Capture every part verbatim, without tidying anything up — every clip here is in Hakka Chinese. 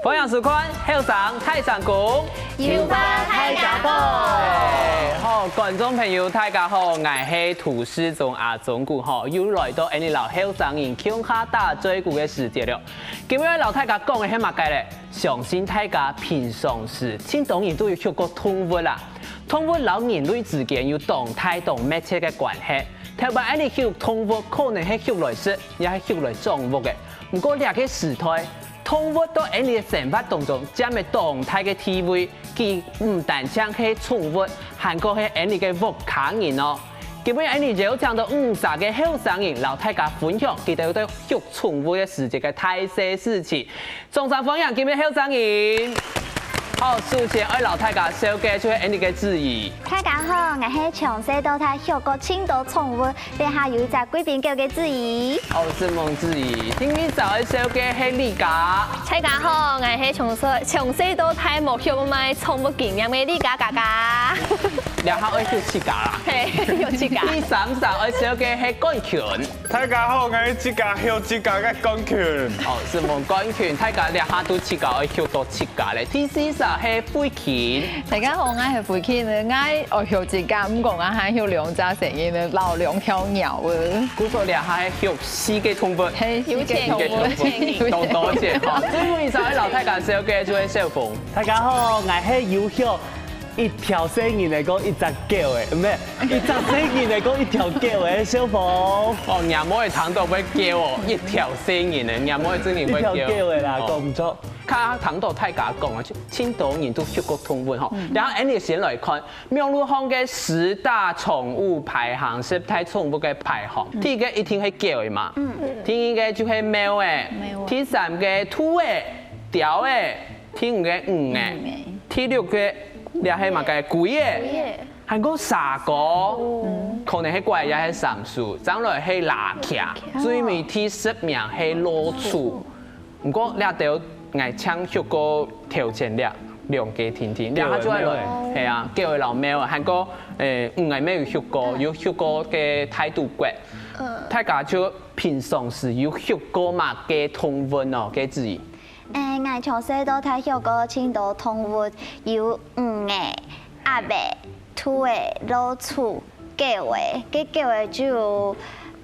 歡迎收看《後生大聲公》，有話大家講。好，觀眾朋友，大家好，𠊎係涂世宗阿宗牯吼，又來到𠊎俚摎後生人共下打嘴鼓个時節了。今日摎大家講个係麼个咧？相信大家平常時盡多人都有畜過動物啦。動物摎人類之間有當大當密切个關係。頭擺𠊎俚畜動物可能係畜來食，也係畜來掌屋个。毋過這个時代， 動物到𠊎俚个生活當中佔了當大个地位，佢毋單淨係寵物，還過係𠊎俚个屋下人哦。今晡日𠊎俚邀請到五儕个後生人，摎大家分享佢兜在畜寵物个時節个大細事情。掌聲歡迎今晡日後生人！好，首先愛摎大家紹介就係𠊎俚个子怡。大家好，𠊎係從細到大畜過盡多寵物， 這下有一隻貴賓狗个子怡。哦，承蒙子怡。第二儕愛紹介係麗嘉。大家好，𠊎係從細從細到大無畜過麼个寵物經驗个麗嘉嘉嘉。這下愛畜自家啦。係，畜自家。第三儕愛紹介係冠群。大家好，𠊎係自家畜自家个冠群。哦，承蒙冠群，大家這下都自家愛畜到自家咧。第四儕係慧琴。大家好，𠊎係慧琴，𠊎愛畜自家，毋過𠊎還畜兩隻細人仔，摎兩 條鳥仔。故所這下係畜四个動物，係，有錢人，四个動物，有錢人。當多錢吼。最尾一隻愛摎大家紹介就係小鳳。大家好，𠊎係有畜一條細人仔，過一隻狗仔，毋係，一隻細人仔，過一條狗仔，小鳳。哦，若妹聽到會噭哦，一條細人仔，若妹真的會噭。一條狗仔啦，哦。講毋著。 較聽到大家講啊，盡多人都畜過動物吼。然後𠊎俚先來看，網路項个十大寵物排行，十大寵物个排行，第一个一定係狗仔嘛，第二个就係貓仔，貓仔。第三个兔仔、鳥仔，第五个魚仔，魚仔。第六个這係麼个？龜仔，龜仔。還過蛇哥，可能係龜也係蟾蜍，正來係蝲䗁，最尾第十名係老鼠。 毋過這兜𠊎淨畜過頭前這兩个定定，這下就愛來，係啊，狗仔摎貓仔，還過，誒，魚仔乜有畜過，有畜過个大肚龜。大家就平常時有畜過麼个動物哦，个子怡？誒，𠊎從細到大畜過盡多動物，有魚仔、鴨仔、 兔仔、老鼠、狗仔，該狗仔就有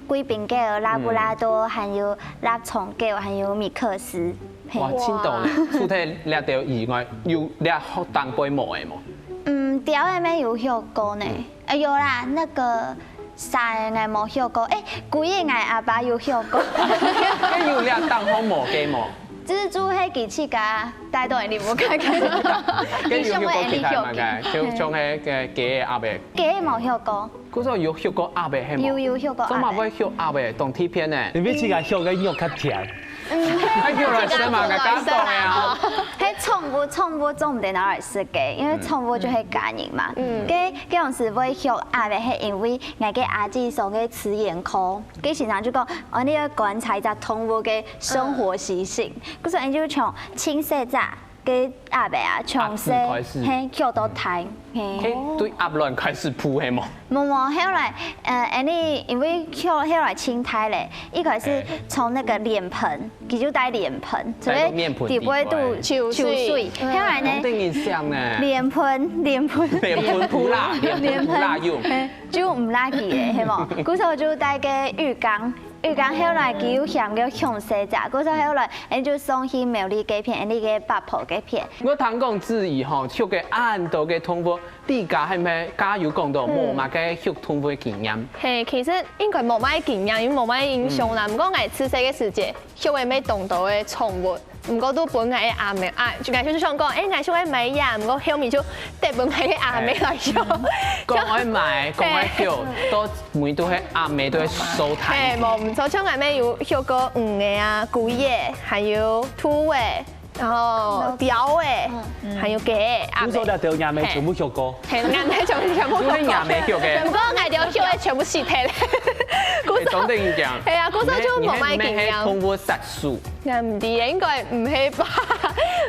貴賓狗、拉布拉多，還有臘腸狗，還有米克斯。係。哇，盡多呢！除忒這兜以外，有這當背無个無？嗯，鳥仔乜有畜過呢。誒，有啦，那個蛇仔𠊎無畜過，誒，龜仔𠊎阿爸有畜過。該有這當項無个無？ 蜘蛛係佢自家帶到𠊎俚屋下个。該有畜過其他麼个？就像該个雞仔、鴨仔。雞仔無畜過。故所有畜過鴨仔係無？有，有畜過鴨仔。做麼會畜鴨仔？當特別呢？因為自家畜个肉較甜。嗯，係畜來食嘛，𠊎剛講个啊。係寵物，寵物做毋得拿來食个，因為寵物就係家人嘛。嗯。該，該樣時會畜鴨仔，係因為𠊎个阿姊上个資源課， 該先生就講，哦，你愛觀察一隻動物个生活習性。故所𠊎就從盡細隻个鴨仔啊，從細，鴨子開始。係，畜到大，係。係對鴨卵開始孵係無？無，無，後來，呃，𠊎俚因為畜後來盡大咧，一開始從那個臉盆，佢就戴臉盆，所以戴個面盆底背肚底背。泅水，泅水。後來呢，當得人惜呢。臉盆，臉盆。臉盆不辣，臉盆不辣用。係。 就毋罅佢个，係無？故所就戴个浴缸，浴缸後來佢又嫌个傷細隻，故所後來，𠊎就送去苗栗該片，𠊎俚个北埔該片。𠊎聽講子怡吼，畜个恁多个動物，你家係毋係家有講到無麼个畜動物个經驗？係，其實應該無麼个經驗，因為無麼个印象啦。毋過𠊎自細个時節，畜个乜當多个寵物。 毋過都分𠊎个阿姆啊，就𠊎就想講，誒，𠊎想愛買呀，毋過後面就得分𠊎个阿姆來畜。講愛買，講愛畜，到尾都係阿姆都會收攤。係，無毋著，像𠊎乜有畜過魚仔啊、龜仔，還有兔仔，然後鳥仔，還有雞仔、鴨仔。你說這兜阿姆全部畜過？ 係，𠊎兜全部全部。所以若姆畜个。毋過𠊎兜畜个全部死忒咧。故所，當得人驚。係啊，故所就無麼个經驗。你係動物殺手。𠊎毋知，應該毋係吧？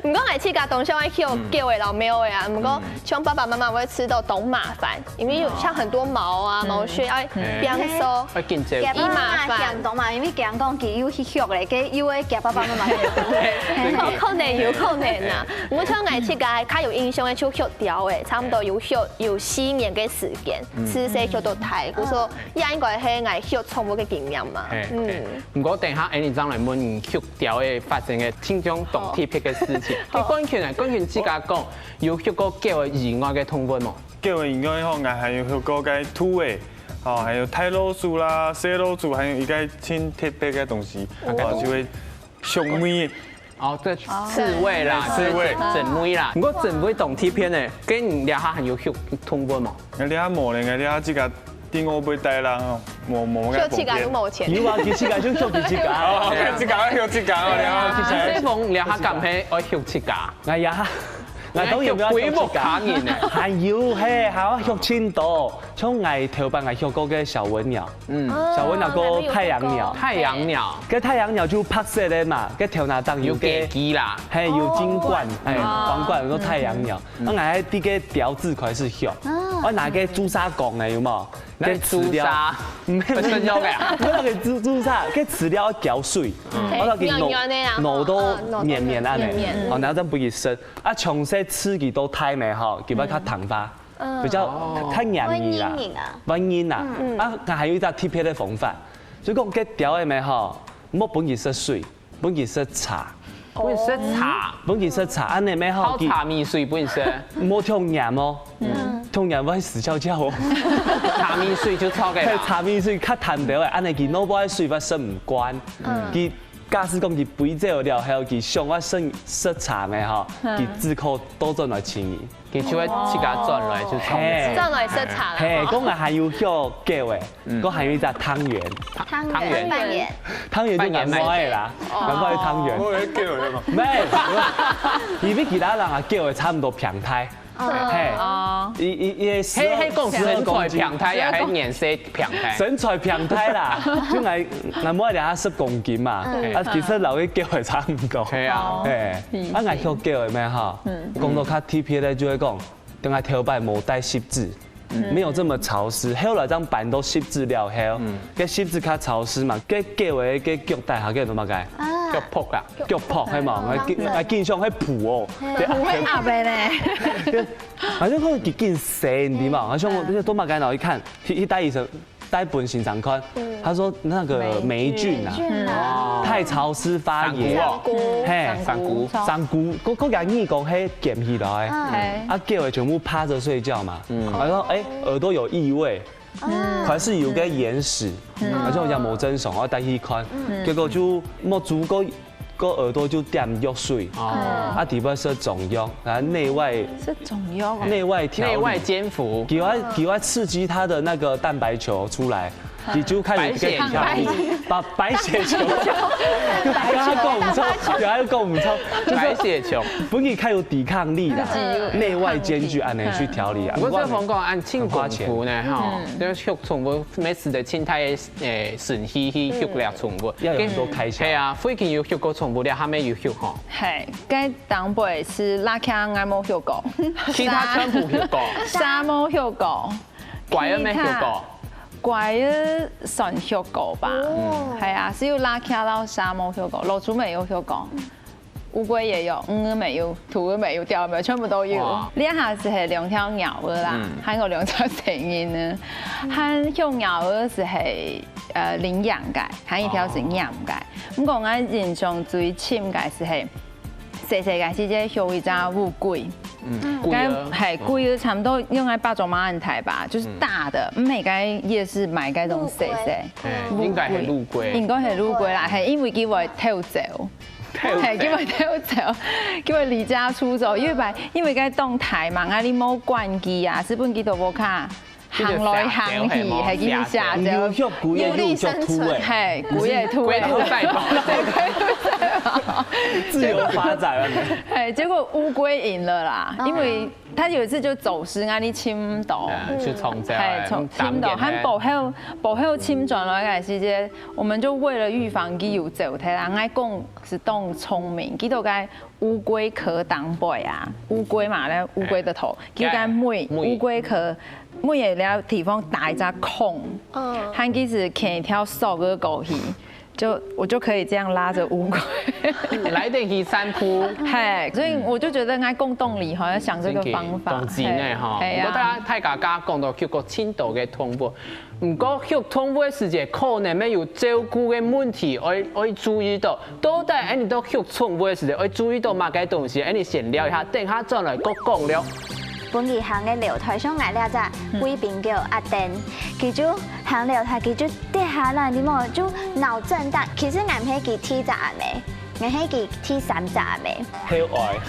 毋過𠊎自家當想愛畜狗仔摎貓仔啊，毋過像爸爸媽媽會試著當麻煩，因為有像很多毛啊、毛屑愛拚掃。愛緊接。佢麻煩。驚講嘛，因為驚講佢又去畜咧，該又會驚爸爸媽媽。可能有可能啊。毋過像𠊎自家較有印象个就畜鳥仔，差毋多有畜有四年个時間，自細畜到大，故所這應該係𠊎畜寵物个經驗嘛。嗯。毋過等下，Annie正來問你畜鳥仔發生个親像當特別个事情。你冠群啊，冠群自家講，有畜過狗仔以外个動物無？狗仔以外吼，𠊎還有畜過該兔仔，吼，還有大老鼠啦、細老鼠，還有一個盡特別个東西，哦，就係熊尾。哦，對，刺蝟啦，刺蝟。刺蝟啦。毋過刺蝟當特別呢，該你這下還有畜動物無？𠊎這下無咧，𠊎這下自家 定我會帶啦，無無个。就自家都無錢。有啊，佢自家就畜佢自家。哦，自家愛畜自家哦，了解。所以講，這下敢係愛畜自家？哎呀，𠊎當然無愛畜自家。畜鬼屋下人呢？還有嘿，還愛畜盡多。像𠊎頭擺𠊎畜過个小文鳥，嗯，小文鳥過太陽鳥，太陽鳥，該太陽鳥就白色个嘛，該頭那頂有个有雞雞啦，嘿，有金冠，哎，皇冠，有太陽鳥。 啊𠊎係第一個鳥仔開始畜，𠊎拿該朱砂缸仔有無？該飼料，朱砂，毋係，毋係，毋係該朱朱砂，該飼料愛攪水，𠊎拿佢攪到綿綿恁仔，哦，然後正分佢食。啊，從細飼佢到大咩吼，佢會較聽話，比較較黏你啦，會黏啊。啊，𠊎還有一隻特別个方法，就講該鳥仔咩吼，莫分佢食水。 分佢食茶。分佢食茶。分佢食茶，恁仔咩好？泡茶米水分佢食。莫忒黏哦，忒黏會死翹翹哦。茶米水就著个啦。係，茶米水較淡兜仔，恁仔佢腦部个水會食毋慣。佢假使講佢飛走了後，佢想愛食食茶咩吼，佢只可倒轉來尋你。 佢就會自家轉來就衝。嘿。轉來食茶啦。嘿，講𠊎還有畜狗仔，講還有一隻湯圓。湯圓。湯圓。湯圓就蠻乖个啦，蠻乖个湯圓。我有狗仔嘛。無，因為其他人啊，狗仔差毋多平大。嘿，哦。一一一个十二，嘿，嘿，講身材平大呀，還年歲平大。身材平大啦，就𠊎𠊎無兩下十公斤嘛，啊，其實老一狗仔差毋多。係啊。嘿，啊，𠊎畜狗仔咩吼，講到較特別个，就會講 等下頭擺無帶濕紙，沒有這麼潮濕。後來正搬到濕紙了後，該濕紙較潮濕嘛，該狗仔該腳底下該做麼个？腳泡啦。腳泡係嘛？𠊎經𠊎經常會撲哦。撲會鴨个呢。反正可能佢緊死，你知嘛？好像我那個多麼个，然後一看，去去帶醫生，帶分先生看，他說那個霉菌啊，太潮濕發炎。 嘿，生菇。生菇，个个人講係捲起來，啊，狗仔全部趴著睡覺嘛，然後哎，耳朵有異味，還是有個眼屎，然後就講無正常，我帶去看，結果就目珠个个耳朵就點藥水，啊，底背食中藥，然後內外食中藥，內外調理，內外兼服，佢愛佢愛刺激它的那個蛋白球出來。 佢就開始跟你跳舞，白血球，白白血球，剛剛講毋著，剛剛講毋著，白血球，分佢較有抵抗力啦，內外兼具，恁仔去調理啊。毋過這方講，恁盡功夫呢，吼，就畜寵物，每次都盡大个，欸，順序去畜這寵物，要有很多開銷。係啊，最近有畜過寵物了，還沒有畜吼。係，該當背係蝲䗁𠊎無畜過，其他全部畜過，蛇無畜過。 怪仔乜畜過？怪仔算畜過吧。係啊，係有蝲䗁摎蛇無畜過，老鼠乜有畜過，烏龜也有，魚乜有，兔仔乜有，鳥乜有，全部都有。這下係兩條鳥仔啦，還有兩條細人仔，還畜鳥仔係呃領養个，還一條係領養个。毋過𠊎印象最深个係係 細細个時節畜一隻烏龜，嗯，該係龜仔差毋多用該巴掌馬恁大吧，就是大的，毋係該夜市買該種細細。欸，應該係陸龜。應該係陸龜啦，係因為佢會偷走，係佢會偷走，佢會離家出走，因為因為該當大嘛，啊你無管佢啊，係分佢在屋下 行來行去，係佢社交，有畜龜仔，有畜兔仔，係龜仔兔仔，龜兔賽跑，自由发展了。哎，结果乌龟赢了啦，因为他有一次就走失，啊，你尋到。嗯，去冲走，哎，尋尋到，打不点還保護保護尋轉來个時節，我們就為了預防佢有走忒啦，𠊎公係當聰明，佢就在烏龜殼頂背啊，烏龜嘛，那烏龜的頭，佢就在尾尾烏龜殼尾个那地方打一隻孔，嗯還佢係牽一條索个過去。就我就可以這樣拉著烏龜。來得去散步。嘿，所以我就覺得𠊎公當厲害，想這個方法。當精呢哈。嘿不過大家大家講到畜過盡多个動物，毋過畜動物个時節，可能會有照顧个問題，愛愛注意到。到底恁你到畜寵物个時節，愛注意到麼个東西？恁你先尞一下，等下轉來再講了。本佢行个樓梯，像𠊎這隻貴賓狗阿登，佢就行樓梯，佢就跌下來，你無就腦震盪。其實𠊎毋係佢第一隻阿姆，𠊎係佢第三隻阿姆。好愛。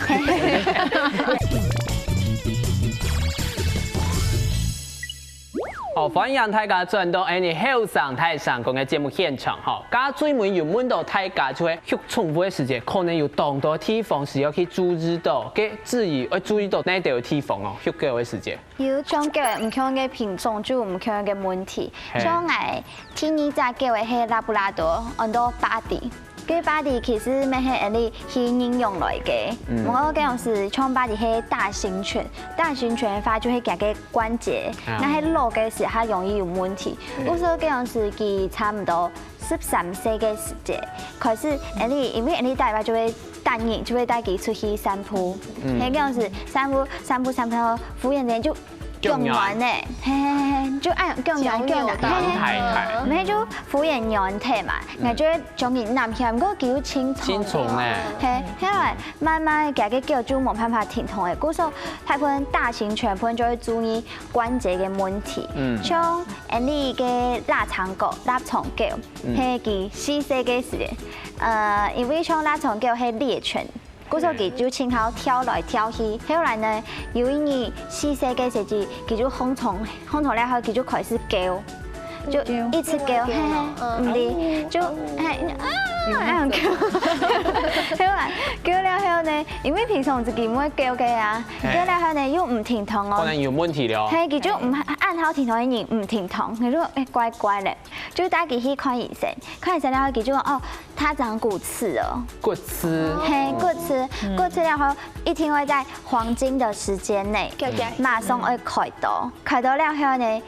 好，歡迎大家轉到恁樣後生大聲公个節目現場哈。剛剛最尾有問到大家，就係畜寵物个時節，可能有當多地方係愛去注意到，該至於愛注意到哪兜地方哦，畜狗个時節。有像狗个毋同个品種，就有毋同个問題。嘿像𠊎第二隻狗个係拉布拉多，安到巴迪。該巴迪其實乜係𠊎俚去領養來个，嗯毋過該樣係像巴迪係大型犬，大型犬个話就係佢个關節，啊該係老个時較容易有問題。故所該樣係佢差毋多十三歲个時節，開始𠊎俚因為𠊎俚逐擺就會帶人，就會帶佢出去散步，嗯該樣係散步散步散步，忽然間就 腳軟呢，嘿嘿嘿，就恁樣腳軟腳軟，腳扭到嘿嘿太太嘿，毋係就忽然軟忒嘛，𠊎就會將佢攬起來，毋過佢有輕重，輕重呢，嘿，後來慢慢佢个腳就無辦法停動了，故所大部分大型犬部分就會注意關節个問題，嗯像𠊎俚个臘腸狗、臘腸狗，嗯係佢四歲个時節，呃，因為像臘腸狗係獵犬。 故所佢就盡好跳來跳去。後來呢，有一日四歲个時節，佢就䟘床，䟘床了後，佢就開始噭，就一直噭，嘿嘿，毋知，就嘿啊，恁樣噭。後來噭了後呢，因為平常自己毋會噭个啊，嘿噭了後呢又毋停動哦。可能有問題了。嘿，佢就毋恁好停動个人毋停動，佢就哎乖乖咧，就帶佢去看醫生，看醫生了後佢就講哦，他長骨刺哦。骨刺，嘿，骨刺，骨刺了後一定會在黃金的時間內，遽遽馬上愛開刀，開刀了後呢，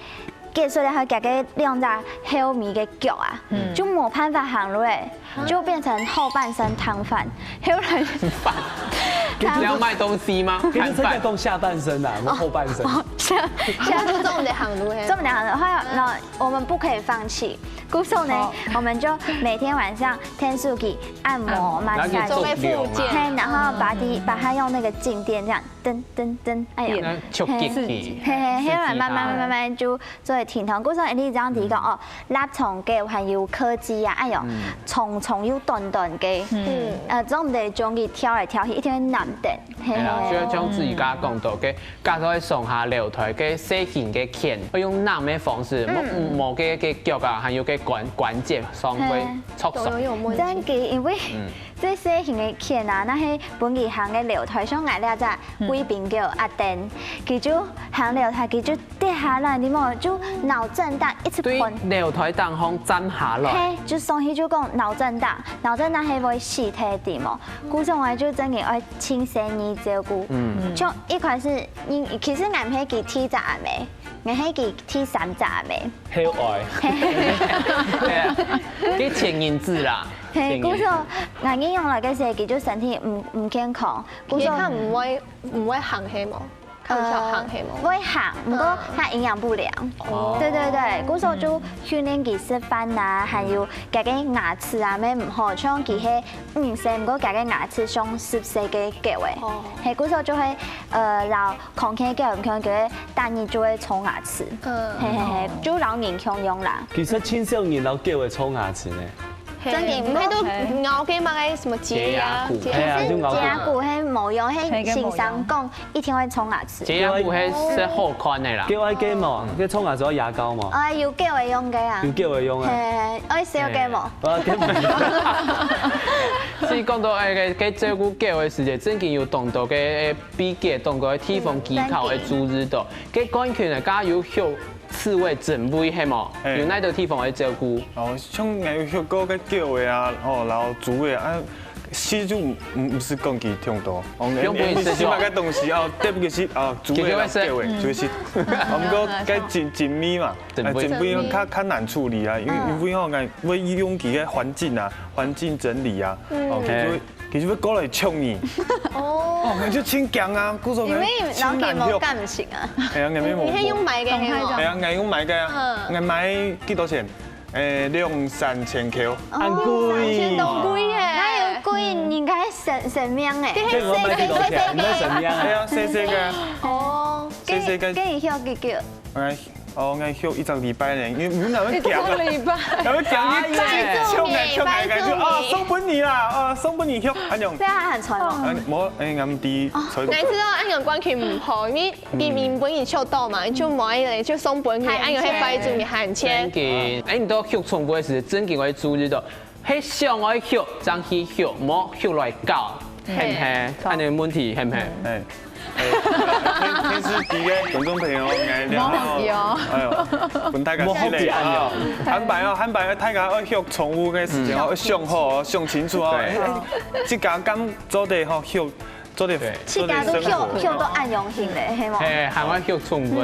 結束了後，佢个兩隻後尾个腳啊，就無辦法行路了，就變成後半身癱瘓。後來你要賣東西嗎？你是在講下半身啊，我後半身。下就做毋得行路嘿。做毋得行路，後來那我們不可以放棄，故所呢，我們就每天晚上電視機按摩、然後去 massage。做療啊做个復健嘿，然後把它把它用那個靜電這樣噔噔噔，哎呀，那就給你。嘿嘿，刺激它後來慢慢慢慢慢就做會停動。故所你這樣子講哦，臘腸狗還有柯基啊，哎喲，長長又短短个，嗯，呃，總毋得將佢跳來跳去，一定會攬等。嘿係啦，嘿就像自家講到个，假如上下樓梯个細型个犬，愛用攬个方式，無無个个腳啊，還有个關關節上會嘿受傷。都有問題。真个，因為嗯這細型个犬啊，若係本佢行个樓梯，像𠊎這隻貴賓狗阿登，佢就行樓梯，佢就跌下來，你無就腦震盪一直對噴。樓梯頂項站下來，嘿，就上去就講腦震盪，腦震盪係會死忒个嘛，故所𠊎就真个愛盡細膩照顧。嗯，像一開始，你其實𠊎毋係佢第一隻阿姆，𠊎係佢第三隻阿姆。好愛。對啊，給前因子啦，嘿，前因故所𠊎領養來个時，佢就身體毋毋健康，故所佢較毋會毋會行係無？較毋曉行係無？會行，毋過佢營養不良。哦對對對，故所就訓練佢食飯啊，還有佢个牙齒啊，乜毋好，像佢係五歲，毋過佢个牙齒像十歲个狗仔。哦嘿，故所就會呃，摎康健狗毋共樣，佢个大人就會沖牙齒。嗯嘿嘿嘿，就摎人共樣啦。其實青少年摎狗會沖牙齒呢。真个，毋係都咬个嘛个什麼潔牙、潔牙骨係啊，就咬骨。潔牙骨係無用，係先生講一定愛沖牙齒。潔牙骨係係好看个啦。狗愛狗無？該沖牙齒愛牙膏無？哎，有狗會用个啊有。狗會用啊。嘿，愛笑个無？啊，狗無用。所你講到該个該照顧狗个時節，正經有當多个秘訣，當多个地方技巧个注意到。該冠群呢，家有畜刺蝟針位係無？嘿。有哪兜地方愛照顧？哦，像𠊎有畜過个狗个啊，哦，然後豬个啊，食就毋毋係講佢忒多，哦，用不會食就好。你買个東西哦，特別係啊，豬个啦，就會食。狗个就會食。哦，毋過該針針尾嘛，針尾。針尾較較難處理啊，因為因為哦，𠊎會用佢个環境啊，環境整理啊，哦，佢就會佢就會過來衝你。哦，你就真驚啊，故所因為真難畜老狗無。感情啊。係啊，𠊎無。你係用買个係無？係啊，𠊎用買个啊，𠊎買幾多錢？誒，兩三千塊。恁貴。當貴耶！哪有貴？人家生生命誒。這个買幾多錢？你在怎樣啊？係啊，細細个。哦，細細个跟你畜幾久？哎，哦，𠊎畜一隻禮拜呢，因為毋係那麼一隻強啊，禮拜。那麼強，你衝來衝來就啊，送分你啦，啊，送分你畜，恁樣。對啊，還很傳哦。啊，無，哎，𠊎毋知，所以𠊎知道恁樣冠群毋好，因為明明分你畜到嘛，你就無愛了，就送分你，恁樣會敗走你還錢。正經，哎，你到畜寵物个時，正經愛注意到，係想愛畜，正去畜，莫畜來搞，係毋係？恁樣問題係毋係？哎，電電視機个觀眾朋友，𠊎了，哎呦，分大家失禮啊！坦白哦，坦白，大家愛畜寵物个時間哦，愛想好哦，想清楚哦。對哎，自家敢做得好畜，做得對自家都畜畜到恁用心咧，係無？係，還愛畜寵物。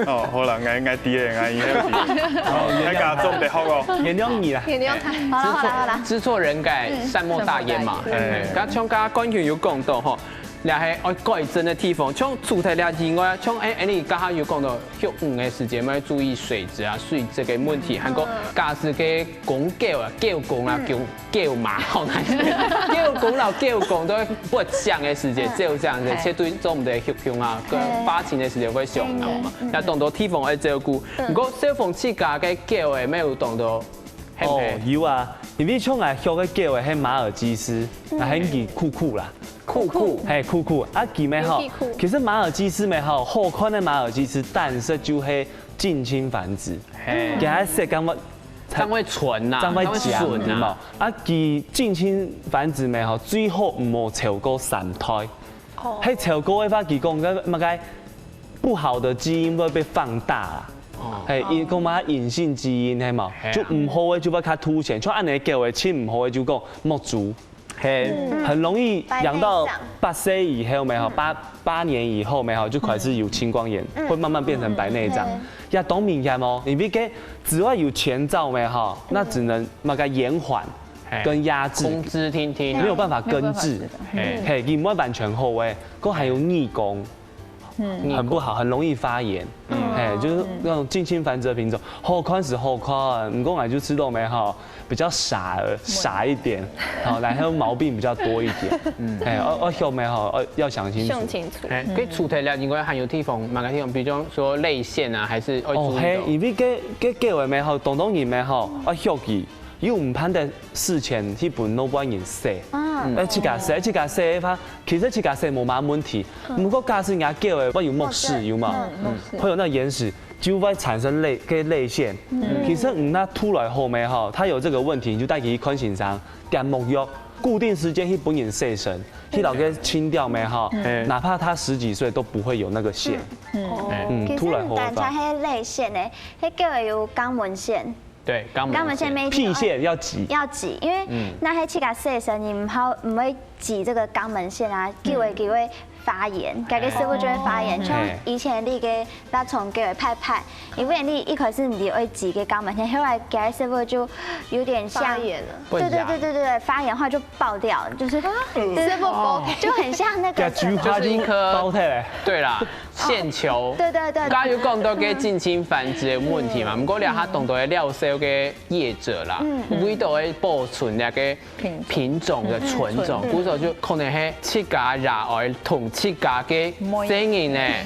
哦，好啦，𠊎𠊎知咧，𠊎以後知。哦，大家做得好哦。原諒你啦。原諒他。好了好了好了，知錯人改，善莫大焉嘛。哎剛像剛剛冠群有講到吼，這係愛改正个地方，像除忒這以外，像哎哎，你剛剛有講到畜魚个時間，愛注意水質啊、水質个問題，還過假使个公狗啊、狗公啊、狗狗嫲，好難聽，狗公摎狗公都會發情个時間，只有恁樣，絕對做毋得畜畜啊，个發情个時間會傷腦嘛，也當多地方愛照顧。毋過小鳳自家个狗仔，乜有當多 哦，有啊，因為像𠊎畜个狗仔係馬爾濟斯，𠊎喊佢酷酷啦。酷酷。嘿，酷酷，啊，佢乜吼，其實馬爾濟斯乜吼，好看个馬爾濟斯，但是就係近親繁殖，佢還係感覺正會傳吶，正會順講嘛。啊，佢近親繁殖乜吼，最好毋好超過三代。係超過个話，佢講个麼个不好的基因會被放大啊。 嘿，因講嘛，隱性基因係嘛，就毋好个就會較凸顯，像恁樣狗仔，盡毋好个就講目珠，嘿，很容易養到八歲以後乜吼，八八年以後乜吼，就開始有青光眼，會慢慢變成白內障，也當明顯哦，因為該只要有前兆乜吼，那只能那個延緩跟壓制，控制定定，沒有辦法根治，嘿，佢毋會完全好个，佢還有逆攻。 很不好，很容易發炎。哎，就是那種近親繁殖的品種，好看是好看，毋過𠊎就知道乜吼，比較傻，傻一點，好，然後毛病比較多一點。哎，哦哦，畜乜吼，哦，要想清楚。想清楚。哎，可以除忒了，應該還有地方，哪個地方，比如說淚腺啊，還是會注意到。哦，嘿，因為該該狗仔乜吼，當多人乜吼，愛畜佢，又毋盼得事前去分老闆人洗。 哎，自家洗，自家洗个話，其實自家洗無麼問題。毋過假使人家狗仔會有目屎，有無？會有那眼屎，就會產生淚，个淚腺。其實你那出來後乜吼，它有這個問題，你就帶佢去看先生，點目藥，固定時間去分人洗身，去摎佢清掉乜吼，哪怕他十幾歲都不會有那個腺。哦，嗯，其實出來後毋單淨係淚腺誒，該狗仔有肛門腺。 對，肛門肛門腺乜屁腺要擠。要擠，因為那係自家洗身，你毋好毋會擠這個肛門腺啊，久了佢會發炎，該個屎朏就會發炎。像以前你个那種狗仔派派，因為你一開始你會擠个肛門腺，後來該屎朏就有點像，發炎了。對對對對對對，發炎後就爆掉，就是屎朏爆開。就很像那個給菊花就爆開來。對啦， 腺球。對對對，剛剛有講到个近親繁殖个問題嘛，毋過這下當多个料銷个業者啦，為到愛保存那個品種个純種，故所就可能係自家爺哀同自家个細人仔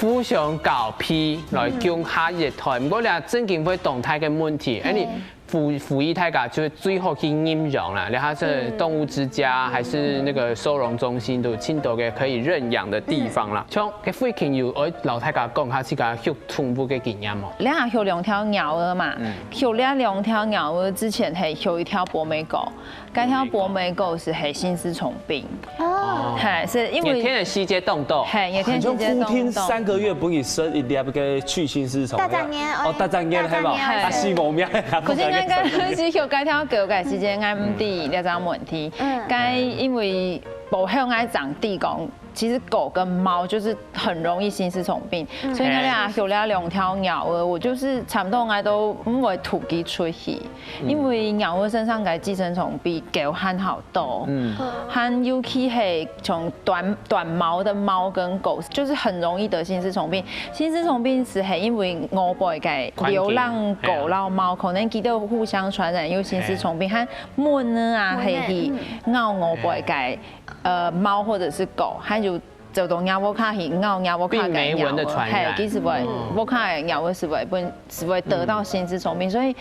互相交配來供下一代。毋過這正經會當大个問題，哎，你呼呼吁大家就係最好去認養啦，你看是動物之家還是那個收容中心，都有盡多个可以認養的地方啦。像該慧琴有愛摎大家講下自家畜寵物个經驗無？你看畜兩條貓仔嘛，畜這兩條貓仔之前係畜一條博美狗，該條博美狗係係心絲蟲病，哦，係，係因為熱天个時節凍凍，係，熱天時節凍凍。三個月分佢食一粒个去心絲蟲，大隻个，哦，大隻个，係無？大隻个啊，死無命。可是𠊎剛開始畜該條狗个時間，𠊎毋知這種問題。嗯，該因為無曉𠊎長地講，其實狗跟貓就是很容易心絲蟲病，所以𠊎這畜這兩條貓仔，我就是差不多𠊎都毋會㧡佢出去，因為貓仔身上个寄生蟲比狗還好多。嗯，還尤其係像短短毛的貓跟狗，就是很容易得心絲蟲病。心絲蟲病係係因為外背个流浪狗摎貓，可能佢兜互相傳染，有心絲蟲病，還 蚊仔啊，係去咬外背个，呃，貓或者是狗，還有走到若屋下去咬若屋下个病媒蚊的傳染係，其實會，屋下个貓係會分，係會得到心絲蟲病，所以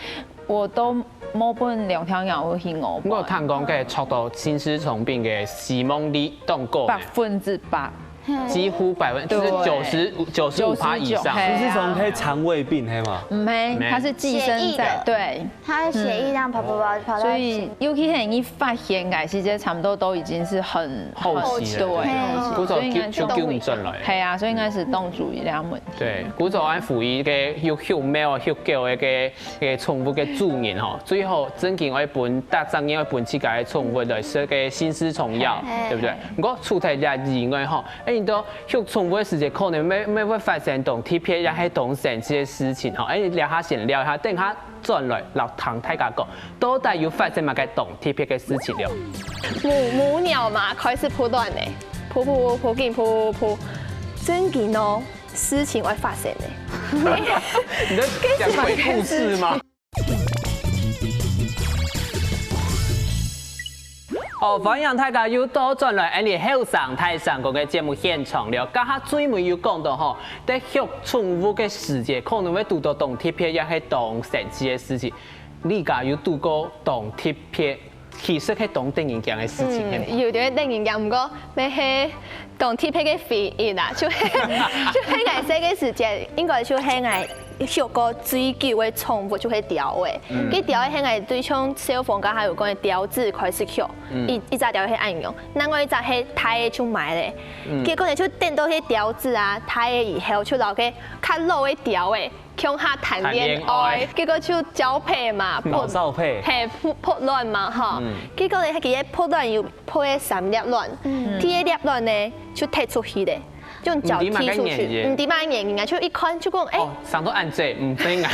我都無分兩條貓去咬。我有聽講，該著到心絲蟲病个死亡率當高，百分之百，幾乎百分之九十九十五趴以上。係啊心絲蟲係腸胃病，係嘛？毋係，它是寄生在，對。 他的血液量跑跑跑跑到所以尤其係你發現个時節，差不多都已經是很後期了，對，古早救救救毋轉來。係啊，所以應該係當注意這樣問題。對，古早愛呼籲个畜畜貓啊、畜狗个个个寵物个主人吼，最好正經愛分，大自然愛分自家个寵物來食个心絲蟲藥，對不對？不過除忒這以外吼，哎，你都畜寵物个時節，可能會會會發生當特別也係當神奇个事情吼。哎，聊下先聊一下，等下 轉來，摎聽大家講，到底有發生麼个當特別个事情了？母母鳥嘛，開始孵卵呢，孵孵孵緊孵孵，正經哦，事情會發生呢。你在講鬼故事嗎？好，歡迎大家又倒轉來，俺俚後生大聲公个節目現場了。剛剛最尾有講到吼，在畜寵物个時節，可能會堵到當特別也係當神奇个事情。 你家有堵過當特別，其實係當得人驚个事情，係無？有兜得人驚，毋過乜係當特別个回憶啦，就係就係𠊎細个時節，應該就係𠊎畜過最久个寵物就係鳥仔。該鳥仔係𠊎對像小鳳剛才有講个鳥子開始畜，一一隻鳥仔係恁樣，另外一隻係大个就買咧。結果呢就等到該鳥子啊大个以後，就摎該較老个鳥仔 共下談戀愛，結果就交配嘛，老少配，係，孵孵卵嘛吼。結果呢，佢个孵卵有孵个三粒卵，第一粒卵呢就踢出去咧，用腳踢出去，毋知麼原因啊，就一看就講，哎，哦，生到恁細，毋知啊。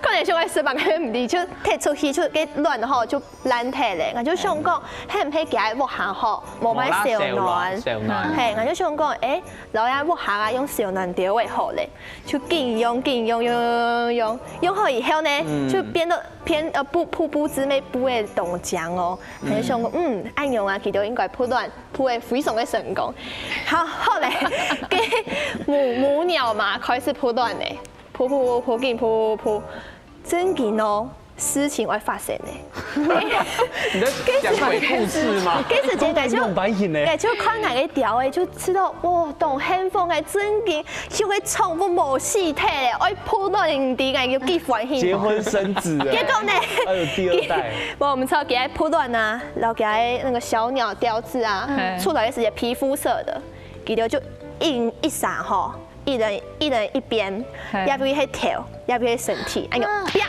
可能想愛食飯，毋知就踢出去，就該卵吼就爛忒咧，𠊎就想講，係毋係佢个屋下吼，無買燒卵，燒卵，係，𠊎就想講，哎，摎佢屋下啊用燒卵丟會好咧。 就緊用緊用用用用用好以後呢，就變到變呃布布布子妹布个當靚哦，佢就想講，嗯，恁樣啊，佢就應該孵卵孵个非常个成功。好，後來該母母鳥嘛開始孵卵呢，孵孵孵緊孵孵，正經哦，事情會發生呢。你在講鬼故事嗎？該時節𠊎就弄白影呢，哎，就看𠊎个鳥仔，就知道哇，當幸福个，正經，就个寵物無死忒咧，愛孵卵，你知𠊎有幾歡喜無？結婚生子了，結果呢，還有第二代，無，毋著，佢愛孵卵啊，然後佢愛那個小鳥鳥子啊，嗯出來个時節皮膚色的，佢就一一儕吼，一人一人一邊，嘿也不係頭，也不係身體，哎喲，啪，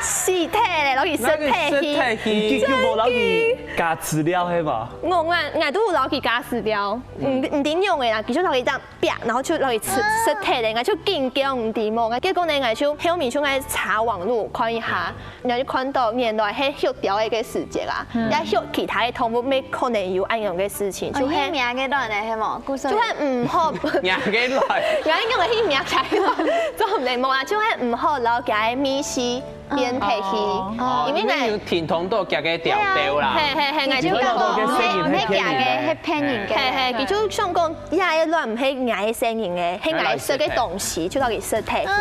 死忒咧，然後佢身體去。那個身體去你救救無摎佢加飼料係無？我𠊎𠊎都有摎佢加飼料，毋毋知仰仔啦，佢就摎佢這樣啪，然後就摎佢食食忒咧，𠊎就緊叫毋知無，結果呢，𠊎就後面就愛查網路看一下，然後就看到原來係畜鳥仔个時節啊，也畜其他个動物，乜可能有恁樣个事情，就係哦，佢命个卵呢，係無？故事就係毋好。命个卵，人用个係命个卵，做毋得無啦，就係毋好摎佢个物事變忒去，哦，因為呢，因為有聽懂到佢个調調啦。嘿嘿嘿，𠊎就感覺毋係毋係佢个，係別人个。嘿嘿，佢就想講，這个卵毋係𠊎个細人个，係𠊎食个東西，就到佢食忒去了。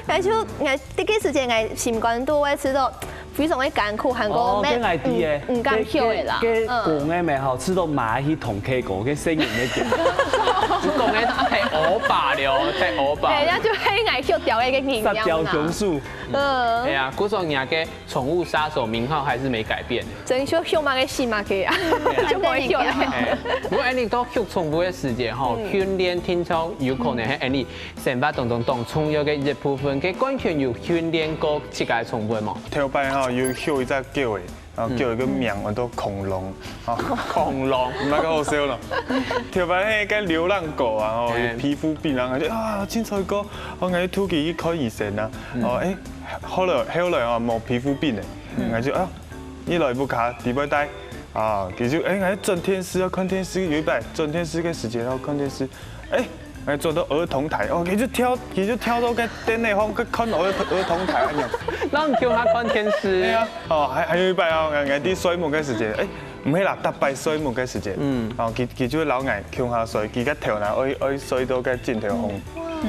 𠊎就𠊎第一時間𠊎心肝肚會知道非常个艱苦，還過哦，該𠊎知个，嗯，嗯，毋敢笑个啦。該該公个咩吼，試到馬去同佢講，該細人个講，就講个太歐巴了，太歐巴。哎，那就係𠊎笑掉个一個人樣啦。撒嬌公主。 嗯，哎呀，故所人家个寵物殺手名號還是沒改變的。真就凶嘛个死嘛个啊，就無會笑了。哎，不過恁樣到畜寵物个時節吼，訓練定著有可能係恁樣生活當中當重要个一部分。該冠群有訓練過自家个寵物無？頭擺吼有畜一隻狗仔，然後狗仔个名叫做恐龍。 恐龍，毋係个好笑咯。頭擺係个流浪狗啊，哦，有皮膚病啊，就啊，清楚个，哦，𠊎就拖佢去看醫生啊。哦，哎，後來後來啊，無皮膚病了，𠊎就啊，一來屋下底背帶啊，佢就哎，𠊎轉電視啊，看電視，有一擺轉電視个時間，然後看電視，哎， 哎，轉到兒童台，哦，佢就跳，佢就跳到該凳仔項，去看兒兒童台恁樣。讓你叫他看電視。對啊，哦，還還有一擺哦，𠊎𠊎在睡目个時節，哎，毋係啦，逐擺睡目个時節，嗯，哦，佢佢就會摎𠊎共下睡，佢个頭呢愛愛睡到該枕頭項，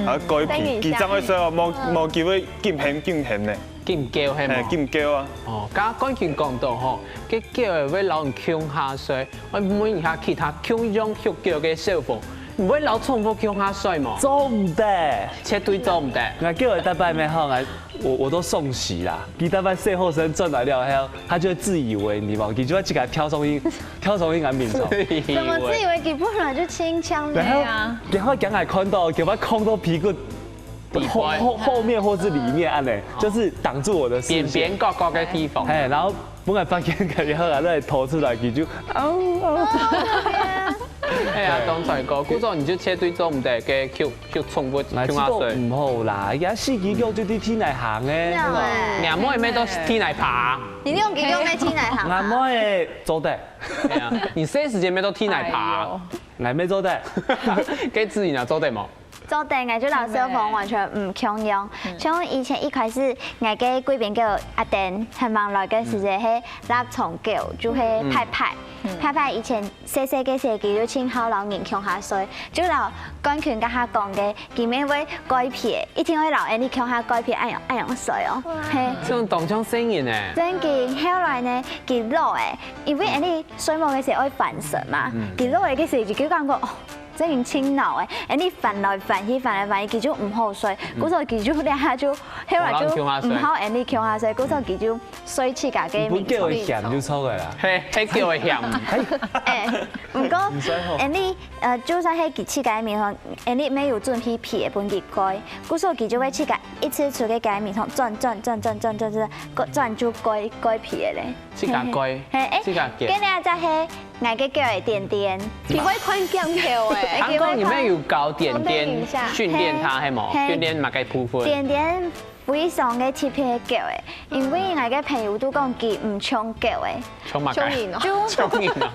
然後蓋被，佢正會睡哦，無無佢會緊緪緊緪呢。 緊叫係無？係，緊叫啊！哦，頭先冠群講到吼，該狗仔會摎你共下睡，𠊎問一下其他共樣畜狗个小伙，你會摎寵物共下睡無？做毋得，絕對做毋得。𠊎狗仔逐擺咩吼，𠊎我我都送洗啦。佢逐擺洗好身轉來了後，佢就會自以為你嘛，佢就會自家跳上去，跳上去𠊎面床。怎麼自以為佢本來就清腔的啊？然後然後驚𠊎看到，驚𠊎看到屁股。 後後後面或是裡面恁樣，就是擋住我的視線。邊邊角角个地方。哎，然後本來發現感覺好啊，再拖出來，佢就嗷嗷。哎呀，當帥哥，故所你就絕對做毋得个畜畜寵物，來，這個毋好啦，也四隻腳就在地泥行个。你阿妹也都地泥爬。你兩隻腳也地泥行。阿妹做得。哎呀，你細時節也都地泥爬。𠊎也做得。該自己呢做得無？ 做得，𠊎就摎小朋友完全毋共樣。像以前一開始，𠊎个貴賓狗阿丁還吂來个時節，係臘腸狗，就係派派。派派以前細細个時，佢就盡好摎人共下睡，就摎冠群頭下講个，佢乜會蓋被，一定會摎𠊎俚共下蓋被，恁樣恁樣睡哦。係。這種當像細人呢。正經，後來呢，佢老了，因為𠊎俚睡目个時愛翻身嘛，佢老了个時，佢就感覺哦， 正經盡惱欸，𠊎俚翻來翻去，翻來翻去，佢就毋好睡，故所佢就這下就後來就毋好𠊎俚共下睡，故所佢就睡自家个眠床。你分狗仔嫌就著个啦。係，係狗仔嫌。欸，毋過𠊎俚呃，就算係佢自家个眠床，𠊎俚乜有準備被仔分佢蓋，故所佢就會自家一直出去佢个眠床轉轉轉轉轉轉轉，轉就蓋蓋被仔咧。 自家蓋，係，欸，自家蓋。該這隻係𠊎个狗仔點點。佢會看鏡頭欸。佢會看。聽講你們有教點點訓練牠，係無？係。訓練麼个部分？點點非常个特別个狗仔，因為𠊎个朋友都講佢毋像狗仔。像麼个？像人哦。就像人哦。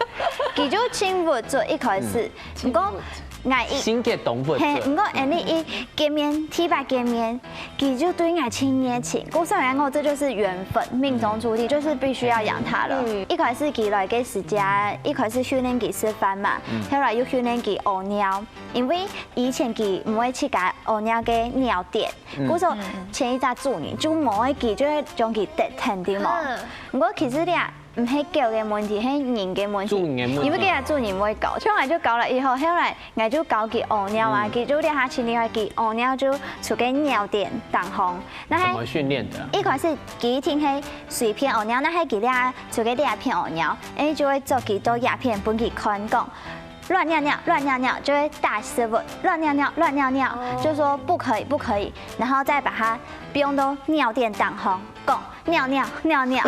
佢就盡鬱卒一開始，毋過 𠊎一性格當鬱卒。係，毋過𠊎俚一見面，第一擺見面，佢就對𠊎盡熱情。故所𠊎講，這就是緣分，命中注定，就是必須要養牠了。一開始佢來个時節，一開始訓練佢食飯嘛，後來又訓練佢屙尿，因為以前佢毋會自家屙尿个尿墊，故所前一隻主人就無愛佢，就會將佢㧒㧒，著無？毋過其實這 毋係狗个問題，係人个問題。主人个問題。因為佢个主人毋會教，像𠊎就教了以後，後來𠊎就教佢屙尿啊，佢就這下盡厲害，佢屙尿就出个尿墊當中。那係怎麼訓練的啊？一開始佢一定係隨便屙尿，那係佢這下出个這片屙尿，欸，就會捉佢到這片分佢看講，亂尿尿，亂尿尿，就會打食物，亂尿尿，亂尿尿，就說不可以，不可以，然後再把它放到尿墊當中，講 尿尿，尿尿。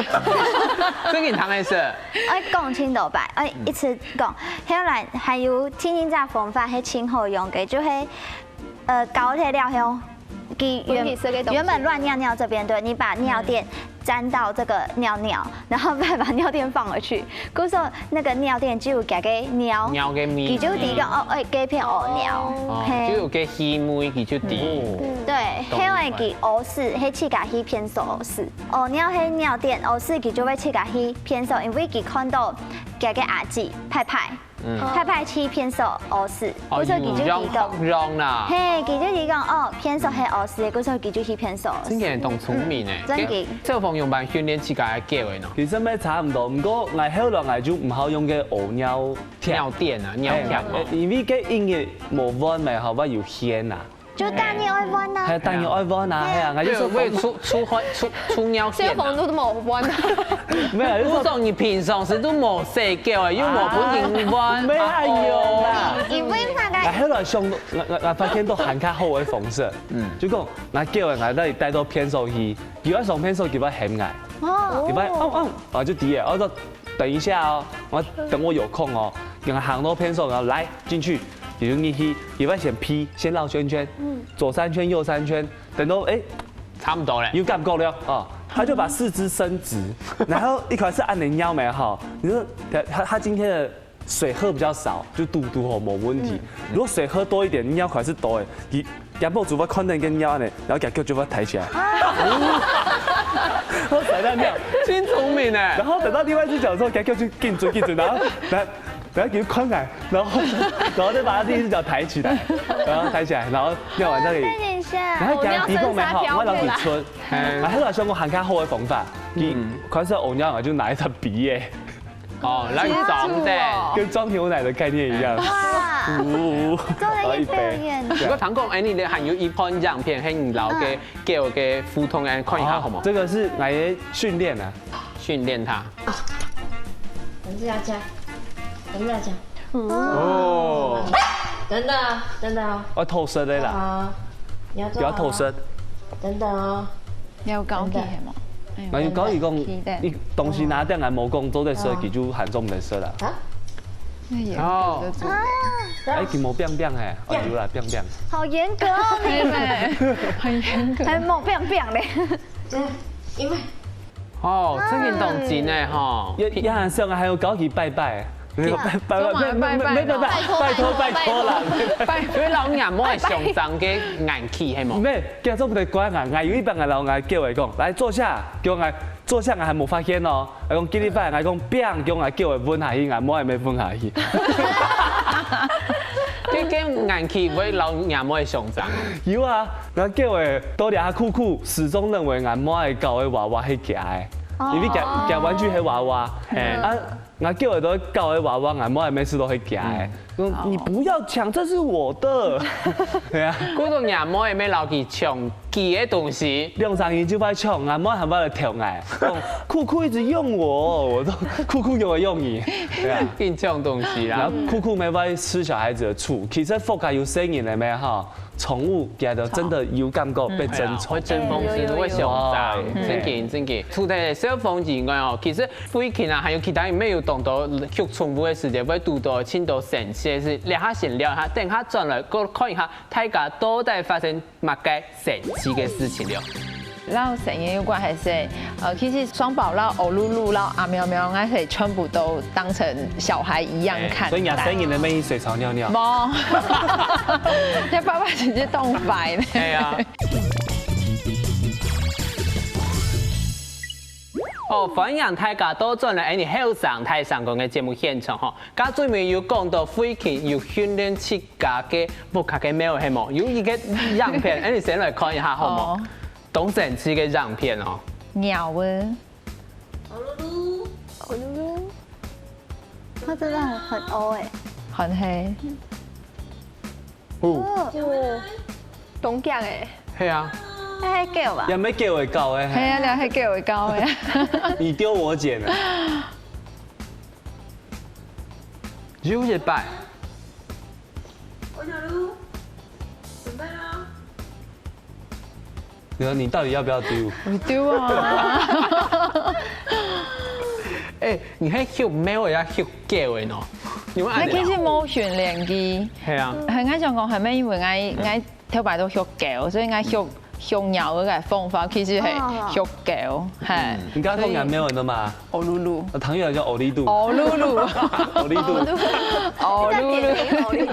正經聽个係。愛講盡多擺，愛一直講。後來還有第二隻方法係盡好用个，就係，呃，教忒了後，佢原，分佢食个東西。原本亂尿尿這邊，對，你把尿墊沾到這個尿尿，然後再把尿墊放回去。故所那個尿墊就有佢个尿，尿个味佢就知講哦，哎，這片屙尿，哦，嘿就有个氣味，佢就知。對，懂因為佢屙屎，係自家去便所屙屎。屙尿係尿墊，屙屎佢就會自家去便所，因為佢看到佢个阿姊派派，嗯派派去便所屙屎，哦，故所佢就知講，有樣學樣啦。嘿，佢就知講哦，便所係屙屎，故所佢就去便所屙屎。真个當聰明呢。真个。小鳳仰般訓練自家个狗个呢？其實乜差毋多，毋過𠊎後來𠊎就毋好用个屙尿貼。尿墊啊，尿貼哎哦。因為个音樂無換嘛，好，會有煙啊，就大尿愛換啊還有。大尿愛換啊，係啊，𠊎就說喂，喂，出出汗出出尿小墊啊。鳳都無換啊。沒有，就我說講你平常時都無洗狗啊，又無分人換。沒有用啦。因為那個𠊎後來想，𠊎𠊎𠊎發現到還較好个方式，嗯，就講𠊎狗仔𠊎帶帶到便所去，佢愛上便所佢會喊𠊎，哦，佢會哦哦，啊就知了，我說等一下哦，我等我有空哦，然後行到便所，然後來進去，佢就入去，佢會先pee，先繞圈圈，左三圈右三圈，等到哎差不多咧。有感覺了哦，他就把四肢伸直，然後一開始按你尿沒哈，你說他他他今天的水喝比較少，就肚肚吼沒問題。如果水喝多一點，尿還是多哎，你仰般做法看到个尿呢，然後佢腳就會抬起來。我甩到尿，真聰明呢。然後等到另外一隻腳的時候，佢腳就緊追緊追，然後然後然後給佢看來，然後然後再把他另一隻腳抬起來，然後抬起來，然後尿完再給你。等一下，然後佢鼻孔沒好，我讓你出。嗯然後後來想講還較好的方法，你嗯開始屙尿，我就拿一支筆耶。哦，來裝的。跟裝牛奶的概念一樣。哇，呜，做了一表演。如果聽講，哎，你還有一款影片，係你摎个狗个互動，哎，看一下好無？這個是來訓練啊，訓練它。等一下，等一下，哦，等等啊，等等啊，要偷食的啦，啊，你要做不要偷食。等等哦，你有高級係無？那有高級講期待，你東西拿掉來無講，做得食，哦佢就喊做毋得食啦。啊，那也哦有得做。哎，佢無變變嘿，哦有啦變變。好嚴格哦，你对，很严格。還無變變咧。这样，因為哦，這个當真的吼。也也很像啊，還有高級拜拜，拜拜做麼个拜拜拜拜拜託拜託啦。拜所以摎若妹个相爭个硬氣係無？咩？今日做毋得乖啊！𠊎有一擺𠊎摎𠊎狗仔講，來坐下，叫𠊎坐下，𠊎還無發現哦。𠊎講今日擺，𠊎講砰，叫𠊎狗仔昏下去，𠊎妹仔乜昏下去。這个硬氣會摎若妹个相爭。有啊，𠊎狗仔到這下酷酷，始終認為𠊎妹仔搞个娃娃係佢个，因為佢佢玩具係娃娃，嘿啊，𠊎狗仔都搞个娃娃，𠊎妹仔每次都係佢个。講你不要搶，這是我的。對啊。故所若妹乜摎佢搶佢个東西，兩三日就會搶，𠊎妹還會來挑𠊎，講酷酷一直用我，我都酷酷用我用你，對啊。緊搶東西啦然後。酷酷乜會吃小孩子的醋，其實福家有細人仔乜哈，寵物佢兜真的有感覺被爭寵會。爭風吃醋，會相爭，有有有真緊真緊。除忒小鳳以外哦，其實最近啊，還有其他人乜有當多畜寵物个時節，會堵到盡多神奇个事。這下先尞一下，等下轉來過看一下，大家到底發生麼个神奇个事情了。摎細人有關係，呃，其實雙寶摎歐露露摎阿喵喵，𠊎係全部都當成小孩一樣看待。所以你細人仔乜去水槽尿尿。無，這爸爸直接當壞呢。係啊。哦，歡迎大家倒轉來𠊎等後生大聲公个節目現場吼。頭先有講到最近有訓練自家个屋下个貓係無？有一個影片，𠊎等先來看一下好無？哦，當神奇个影片哦。貓啊，歐露露，它真的很很歐哎。很黑。哦，哦，當強哎，係啊，那還狗吧也？沒給我搞哎。係啊，你還給我搞哎。你丟我撿的。有一擺，歐露露，準備了。你說你到底要不要丟？你丟啊！哎，你還畜貓个也畜狗个喏？你們那其實無訓練佢，係啊，很愛想講，還沒因為𠊎𠊎頭擺都畜狗，所以𠊎畜畜貓个方法，其實係畜狗，係。你剛剛講貓的嘛？歐露露。唐月叫歐丽露。歐露露。歐丽露。歐露露。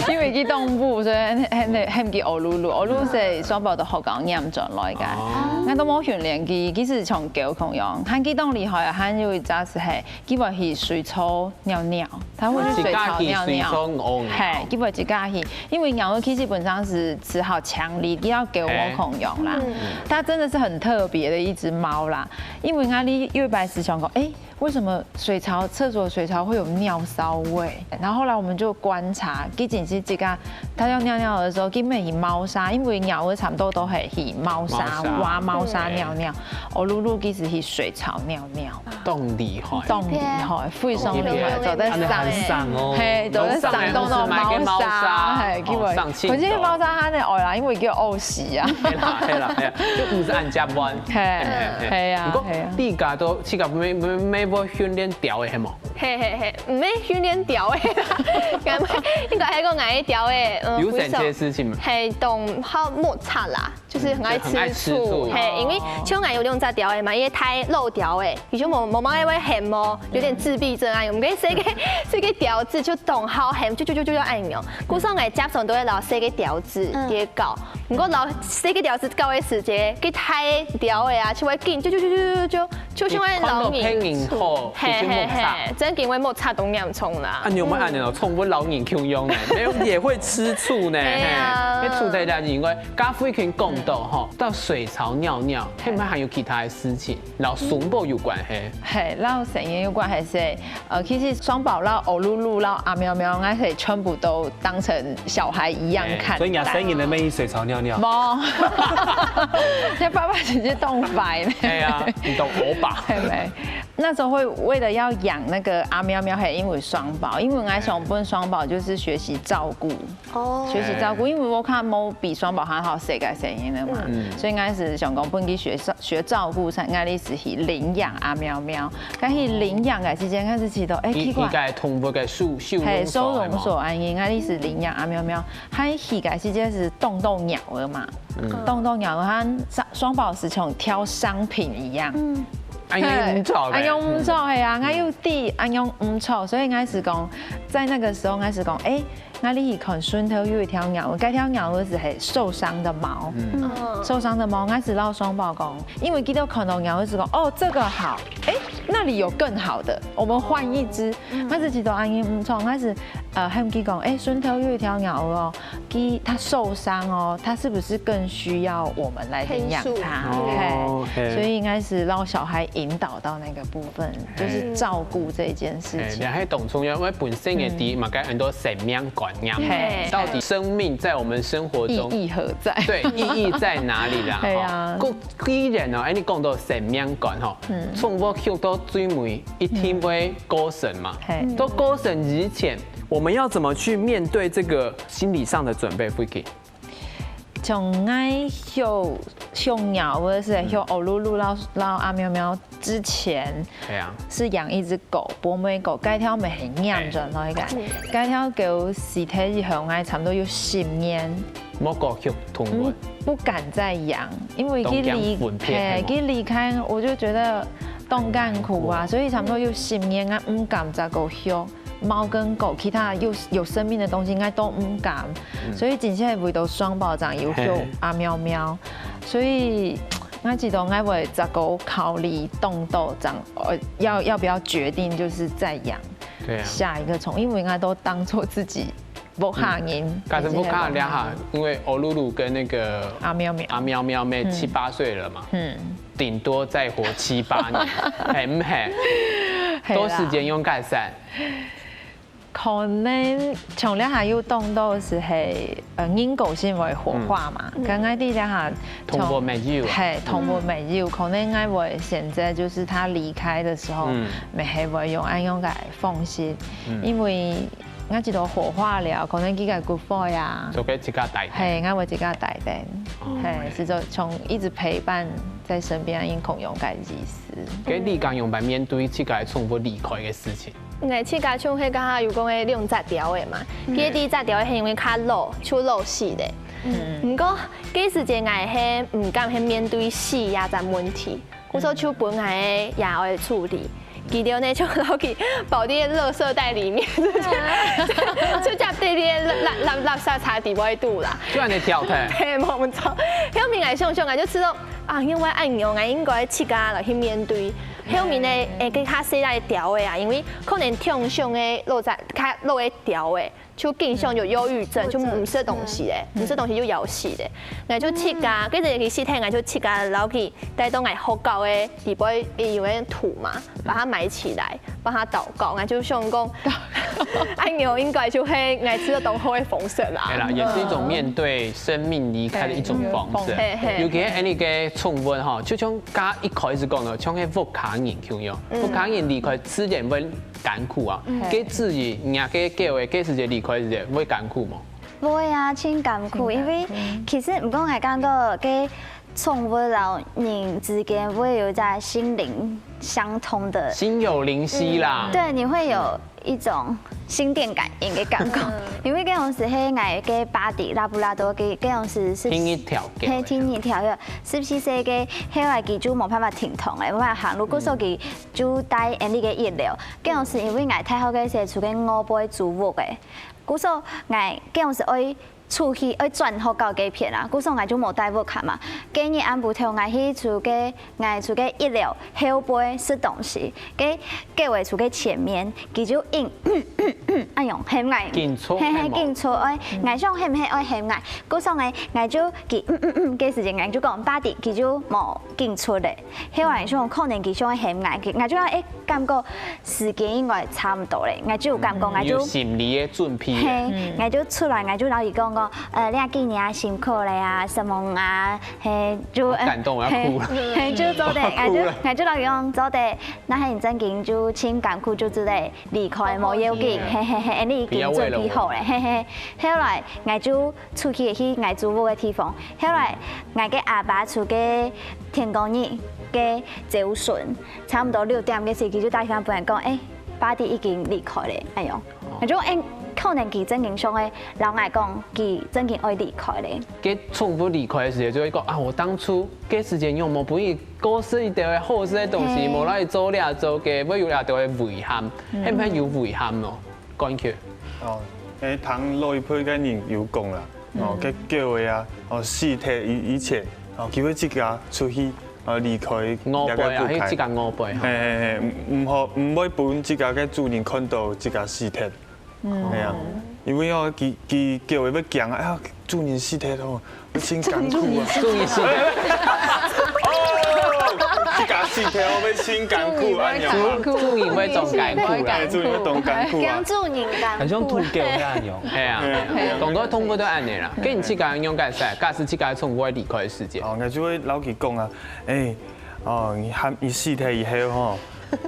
因為佢動物，所以喊喊喊佢歐露露。歐露係雙寶在學校念轉來个。哦。𠊎都無訓練佢，其實像狗共樣，喊佢當厲害，還有一隻係，佢會去水槽 尿尿，它會去水槽尿尿。自家去水槽屙。係，佢會自家去，因為貓仔其實本身係只好強力，佢要狗我共樣啦。它真的是很特別的一隻貓啦，因為𠊎有一擺係想講，欸，為什麼水槽，廁所水槽會有尿騷味？然後後來我們就觀察，其實是這個，它要尿尿的時候，佢會去貓砂，因為貓仔差不多都會去貓砂，貓砂。挖貓砂尿尿。歐露露其實去水槽尿尿。 當厲害。當厲害，非常厲害，做得省。恁樣很省哦。係，做得省當多貓砂，係，因為，哦，省盡多。可是貓砂佢恁樣愛啦，因為佢屙屎啊。係啦，係啦，係啦，就毋係恁加班。係，係啊，不過，係啊。你家都自家會會會訓練鳥仔，係無？係係係，毋係訓練鳥仔啦，應該係講𠊎个鳥仔，嗯，有神奇的事情嗎？係，當好摩擦啦。 就係很愛吃醋，就很愛吃醋。係，因為像𠊎有兩隻鳥仔嘛，一個大老鳥仔，佢就無無麼个會喊哦，有點自閉症啊，有個細個細個鳥仔就當好喊，啾啾啾啾啾恁樣。故所𠊎輒常都會摎細個鳥仔佢搞，毋過摎細個鳥仔搞个時節，該大鳥仔啊就會緊啾啾啾啾啾啾，就像會摎人，看到別人好，係係係，真經會摩擦當嚴重啦。啊，你有無恁樣哦？寵物摎人共樣呢，沒有也會吃醋呢。係啊，係，被醋在家裡，因為 剛剛Vicky講到吼，到水槽尿尿，係毋係還有其他个事情，摎雙寶有關係？係，摎細人有關係係，呃，其實雙寶摎歐露露摎阿喵喵，𠊎係全部都當成小孩一樣看待。所以你細人仔乜去水槽尿尿？無，該爸爸直接動白呢。係啊，你懂歐巴。係無？那時候會為了要養那個阿喵喵，還有因為雙寶，因為𠊎想分雙寶就是學習照顧。 哦，學習照顧，因為𠊎較無比雙寶還好細个細人仔嘛，所以𠊎係想講分佢學照學照顧，𠊎係去領養阿喵喵。該去領養个時節，𠊎係試著，欸，奇怪，佢个動物个收收容所，係，收容所恁樣，𠊎係領養阿喵喵，還去个時節係當多貓仔嘛，當多貓仔，佢雙雙寶係像挑商品一樣。 恁樣毋著，恁樣毋著，係啊，𠊎有知，恁樣毋著，所以𠊎係講，在那個時候，𠊎係講，欸，𠊎去看脣頭有一條貓，該條貓係受傷的貓，受傷的貓，𠊎係摎雙寶講，因為佢兜看到貓，係講，哦，這個好，欸，那裡有更好的，我們換一隻，𠊎係試著恁樣毋著，𠊎係，呃，喊佢講，欸，脣頭有一條貓哦， 佢，牠受傷哦，牠是不是更需要我們來領養牠？嘿，哦，嘿。所以應該是讓小孩引導到那個部分，就是照顧這一件事情。嘿，這還當重要，因為本身个知嘛，該很多生命觀念，嘿。到底生命在我們生活中意義何在？對，意義在哪裡啦？嘿啊。吼，既然哦，哎，你講到生命觀吼，嗯。寵物畜到最尾一定會過身嘛。嗯。嘿。到過身以前， 我們要怎麼去面對這個心理上的準備，Vicky？從𠊎畜，畜貓个時，畜歐露露摎，摎阿喵喵之前，係啊。是養一隻狗，波美狗，該條乜係領養轉來个。嗯。該條狗死忒以後，𠊎差不多有十年，無過畜動物。嗯，不敢再養，因為佢離，當驚分別，嘿，係無？佢離開，我就覺得當艱苦啊，很艱苦。所以差不多有十年，𠊎毋敢再過畜。 貓跟狗，其他有，有生命的東西應該都毋敢。嗯。所以真正為著雙寶正有畜，嘿。阿喵喵。所以，𠊎知道𠊎會再過考慮當多正，呃，要，要不要決定就是再養，對啊。下一個寵物，因為𠊎都當做自己屋下人，嗯。假使屋下人哈，因為歐露露跟那個阿喵喵。阿喵喵乜七八歲了嘛，嗯。頂多再活七八年，嘿，毋係？係啦。多時間用改善。 可能像這下有當多係，呃，人工性个火化嘛，嗯。剛剛在這下動物沒有啊。嘿，動物沒有，嗯。可能𠊎會選擇就是牠離開的時候，嗯。乜係會用恁樣个方式，嗯。因為𠊎知道火化了，可能佢个骨灰啊，就會自家帶等。嘿，𠊎會自家帶等，哦，嘿，係就像一直陪伴在身邊，恁樣共樣个意思。該你敢樣般面對自家个寵物離開个事情？ 𠊎自家像該下有講个兩隻鳥仔嘛，嗯。佢个第一隻鳥仔係因為較老，就老死咧。毋過，該時節𠊎係毋敢去面對死這隻問題，故所就分𠊎个爺哀處理。佢兜呢就摎佢包在垃圾袋裡面，就接在該垃垃垃圾車底背肚啦。就恁樣丟忒。對，無毋著。後面𠊎想想，𠊎就知道啊，因為恁樣，𠊎應該自家來去面對。後面呢，誒，該較細粒个鳥仔啊，因為可能暢想个落在較落个鳥仔，就經常有憂鬱症，就毋食東西咧，毋食東西就枵死咧。𠊎就自家，該隻佢死忒，𠊎就自家摎佢帶到𠊎學校个裡背有个土嘛，把它埋起來，幫他禱告。𠊎就想講，哎喲，應該就係𠊎試著當好个方式啦。係啦，也是一種面對生命離開的一種方式。嘿嘿尤其係恁樣个寵物吼，就像剛剛一開始講个，像係屋下人共樣，屋下人離開自然會艱苦啊。該自己若个狗仔，該時節離開時節會艱苦無？會啊，真艱苦，因為其實毋過𠊎感覺該寵物摎人之間會有一隻心靈相通的，心有靈犀啦。對，你會有一種心電感應的感覺，因為該種時係𠊎个body拉布拉多，該該種時係第一條狗。係第一條个，十四歲个，後來佢就無辦法停動咧，無辦法行路，故所佢就戴恁樣个椅仔。該種時因為𠊎大學个時出去外背租屋个，故所𠊎該種時愛 出去愛轉學校該片啊，故所𠊎就無戴屋下嘛。該日暗晡頭𠊎去出去，𠊎出去一樓後背食東西，該狗仔出去前面，佢就應，哎喲，喊𠊎，緊出嘿嘿，喊無緊出，哎，𠊎想喊係愛喊𠊎，故所呢，𠊎就佢嗯嗯嗯，該時間𠊎就講，body，佢就無緊出咧。後來想可能佢想喊𠊎，𠊎就講，哎，感覺時間應該差毋多咧，𠊎就有感覺，𠊎就。有心理个準備。嘿，𠊎就出來，𠊎就摎佢講講，呃，你今日啊辛苦咧啊，什麼啊，嘿，就好感動，我要哭了。嘿，嘿，就做得，我要哭了，𠊎就，𠊎就摎佢講做得，若係你正經就盡艱苦，就做得離開，無要緊，嘿嘿嘿，你已經準備好咧，嘿嘿。後來，𠊎就出去去𠊎租屋个地方，後來，𠊎个阿爸出去天光日个朝晨，差毋多六點个時，佢就打電話分𠊎講，哎，body已經離開咧，哎喲。 就誒，可能佢正經想愛摎𠊎講，佢正經愛離開咧。該寵物離開个時節，就會講啊，我當初該時間有無分佢過食一兜个好食个東西，嘿無來做這做个，會有這兜个遺憾，係毋係有遺憾咯？感覺。哦，誒，聽老一輩个人有講啦，哦，該狗仔啊，哦，死忒以以前，哦，佢會自家出去，哦，離開外背啊，這个屋下去自家外背。嘿嘿嘿，毋毋好毋會分自家个主人看到自家死忒。係啊，因為哦，佢佢狗仔會驚啊，哎呀，主人死忒吼，會真艱苦啊。注意是，哦，自家死忒會真艱苦啊，你知道嗎？注意會當艱苦啦哎，。主人會當艱苦啊驚。主人艱苦。很像土狗那樣。係啊，講到動物都恁樣啦，跟你自家樣解釋，假使自家个寵物會離開个時節，哦，𠊎就會摎佢講啊，誒，哦，你喊你死忒以後吼，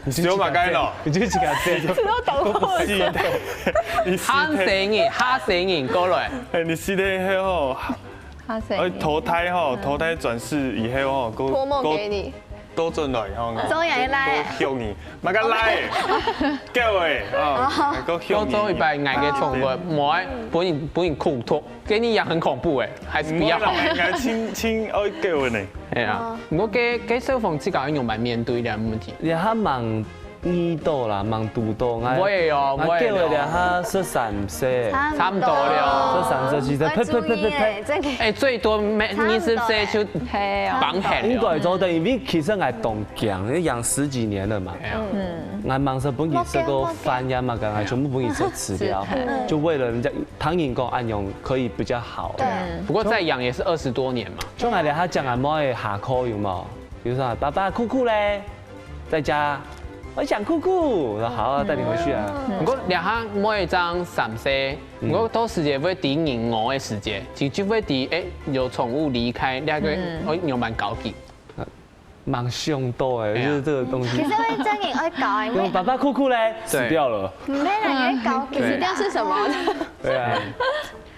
你想麼个咯？你就自家這樣。死忒，你死喊死忒，人，喊死人過來。誒，你死忒以後吼，嚇死誒，投胎吼，投胎轉世以後吼，過託夢給你。過過轉來吼，終於來過畜你，麼个來，狗仔啊，過畜你。要做一擺𠊎个寵物，莫分人分人苦毒，給你養很恐怖哎，還是不要好。𠊎親親愛狗仔呢。係啊，毋過該該小鳳自家愛仰般面對這個問題？也還蠻遇到啦，蠻堵到，𠊎會哦，𠊎會哦。狗仔也還十三歲，差不多了。十三歲，其實愛注意耶，真个。哎，最多沒二十歲就係啊，綁起來了。應該做得，因為其實𠊎當驚，因為養十幾年了嘛。哎呀，𠊎吂識分佢食過飯呀嘛，剛剛全部分佢食飼料，就為了人家，唐人講恁樣可以比較好。對，不過再養也是二十多年嘛。像𠊎這下講阿妹下課有無？比如說爸爸酷酷咧，在家，我想酷酷，然後好啊，帶你回去啊。不過這下妹正三歲，不過到時節會知人餓个時節，就就會知哎有寵物離開，那個哦有蠻高級。蠻凶到哎，就是這個東西。其實會真个愛搞，因為有爸爸酷酷嘞，死掉了。毋係啦，你會搞，對死掉是什麼？對啊，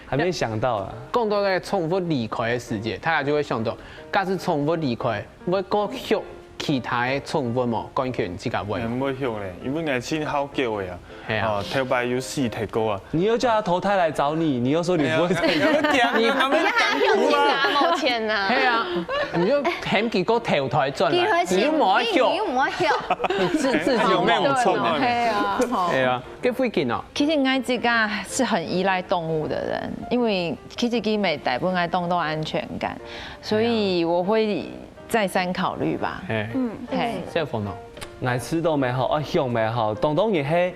還沒想到啊。講到該寵物離開个時節，大家就會想到，假使寵物離開，會過畜其他个寵物無？關於自家會無？毋會畜咧，因為𠊎盡好狗个啊。係啊。哦，頭擺有四隻狗啊。你又叫牠投胎來找你，你又說你不會。哎呀，哎呀，你，你還畜自家無錢啊？係啊，你就喊佢過投胎轉來，你又無愛畜，你又無愛畜，你自，自己有沒有寵物？係啊，吼。係啊，該附近哦。其實𠊎自家是很依賴動物的人，因為其實佢每帶分𠊎當多安全感，所以我會再三考慮吧。係。嗯，係。小鳳呢？ 𠊎試著乜好，愛畜乜好，當當然係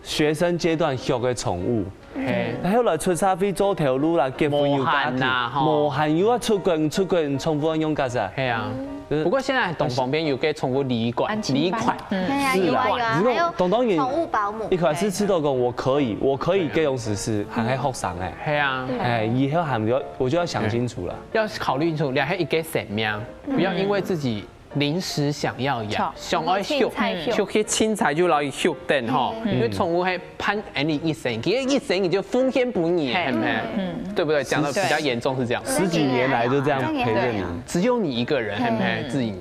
學生階段畜个寵物。係。然後來出社會做頭路啦，結婚有家庭，無閒啦，吼。無閒又愛出國，出國寵物愛用家啥？係啊。嗯。不過現在當方便有个寵物旅館，安親班。旅館。嗯。係啊，是啦。有啊，有啊，如果還有當當然寵物保姆。一開始試著講我可以，我可以這樣試試，還係學生欸。係啊。哎，以後還要，我就要想清楚了。要考慮清楚，你還有一個生命，不要因為自己 臨時想要養，著。想愛畜，想愛畜。畜去凊彩就摎佢畜等吼，嗯。因為寵物會伴𠊎俚一生，其實一生你就奉獻分你，係。係毋係？嗯。對不對？講得比較嚴重是這樣。十幾年來就這樣陪著你。對啊。只有你一個人，係毋係？嗯。自己。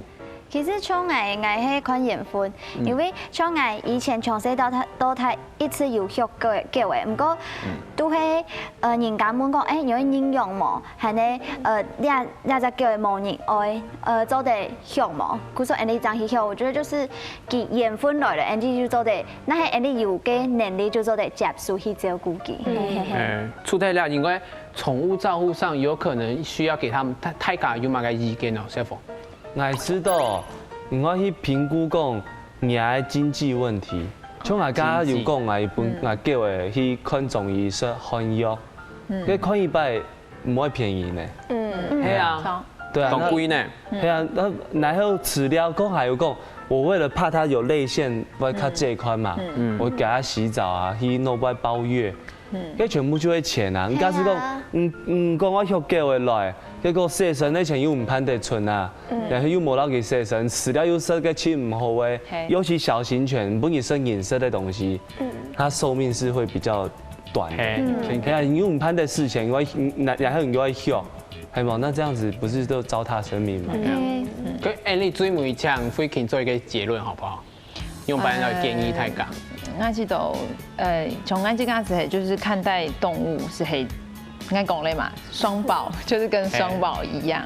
其實像𠊎，𠊎係看緣分，嗯。因為像𠊎以前從細到大，到大 一直有畜狗个，狗个，毋過，嗯。都係，呃，人家問講，欸，你愛領養無？還係，呃，這，這隻狗个無人愛，呃，做得畜無？故所𠊎俚正去畜，我覺得就是佢緣分來了，𠊎俚就做得，若係𠊎俚有个能力就做得接受去照顧佢。嗯。嘿，嘿，嘿。欸，除忒了，因為寵物照顧上有可能需要給他們，大，大家有麼个意見哦，師傅？ 𠊎試著，你愛去評估講你个經濟問題。像𠊎剛剛有講，𠊎有分𠊎狗仔去看中醫食漢藥，該看一擺毋會便宜呢。嗯。係啊。對啊，當貴呢。係啊，該然後除了講還有講，我為了怕牠有淚腺，會較濟款嘛，嗯。我給牠洗澡啊，去弄外包月， 該全部就係錢啊！你假使講，係啊。嗯，嗯，講愛畜狗仔來，結果洗身个錢又毋盼得存啊，然後又無摎佢洗身，飼料又食个盡毋好个，係。尤其小型犬，分佢食人食个東西，牠壽命是會比較短的。係，嗯。係啊，你又毋盼得使錢，又愛，嗯，然，然後你又愛畜，係無？那這樣子不是都糟蹋生命嗎？嗯。該恁樣最尾請慧琴做一個結論好不好？ 用白話來建議大家。呃，𠊎知道，呃，從𠊎這個是，就是看待動物是很，應該講嘞嘛，雙寶，就是跟雙寶一樣。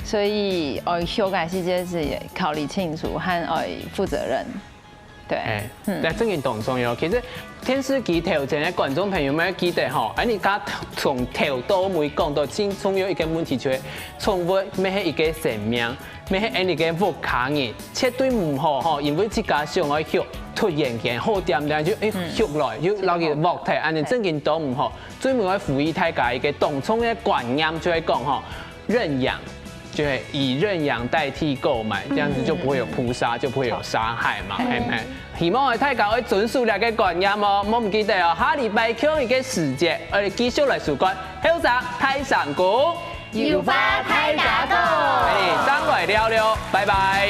所以，呃，畜个時節是考慮清楚，還愛負責任。對。欸，嗯。在這個當中喲，其實電視機頭前个觀眾朋友們記得吼，欸，你剛從頭到尾講到盡重要一個問題，就係寵物乜係一個生命。 乜係𠊎俚个屋下人，絕對毋好吼，因為自家想愛畜，突然間好恬恬就，欸，畜來，又摎佢㧒忒，恁樣正經都毋好。最尾愛呼籲大家一個當重个觀念，就係講吼，認養，就係以認養代替購買，這樣子就不會有撲殺，就不會有殺害嘛，係毋係？希望大家愛遵守這個觀念哦，莫毋記得哦，下禮拜共一個時節，愛繼續來收看後生大聲公。 有話大家講。欸，正來尞尞，拜拜。